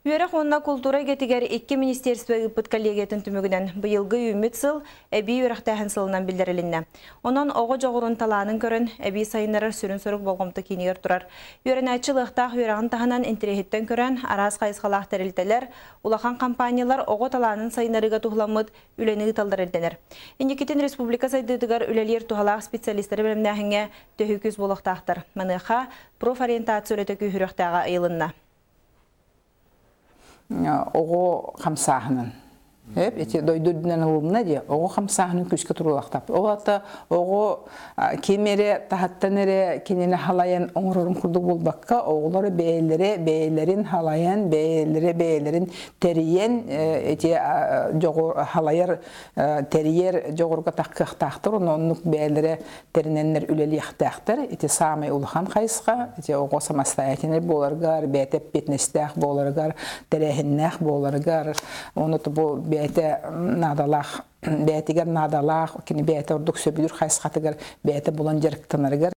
Үөрэх уонна култуура эйгэтигэр икки министиэристибэ ыыппыт коллегиятын түмүгүнэн быйылгы үүммүт сыл эбии үөрэхтээһин сылынан биллэрилиннэ. Онон оҕо дьоҕурун талаанын көрөн, эбии сайыннарар сүрүн сорук болҕомто киинигэр турар. Үөрэнээччи ылыахтаах үөрэҕин таһынан интэриэһиттэн көрөн, араас хайысхалаах тэрилтэлэр, улахан компаниялар оҕо талаанын сайыннарыыга туһуламмыт үлэни ыыталлар ирдэнэр. Инникитин республика сайдыытыгар үлэлиир туһалаах специалистары бэлэмнээһиҥҥэ төһүү күүс буолуохтаахтар. Маныаха профориентация үлэтэ күүһүрүөхтээҕэ ыйылынна. Оҕо хамсааһынын. Эп ити дойду үрдүнэн ылынна дии, оҕо хамсааһынын күүскэ туруулахтап. Ол ата оҕо ким эрэ таһаттан эрэ кинини халайан оҥорорун курдук буолбакка, оҕолор бэйэлэрэ бэйэлэрин халайан, бэйэлэрэ бэйэлэрин тэрийэн ити дьоҕур халайар тэрийэр дьоҕурга тахкыахтаахтар, оннук бэйэлэрэ тэринэннэр үлэлиэхтээхтэр. Ити саамай улахан хайысха, ити оҕо самостоятельный буоларыгар, бэйэтэ эппиэтинэстээх буоларыгар, тэрээһиннээх буоларыгар, ону бу бэйэтэ наадалаах, бэйэтигэр наадалаах, кини бэйэтэ ордук сөбүлүүр хайысхатыгар бэйэтэ булан дьарыктанарыгар.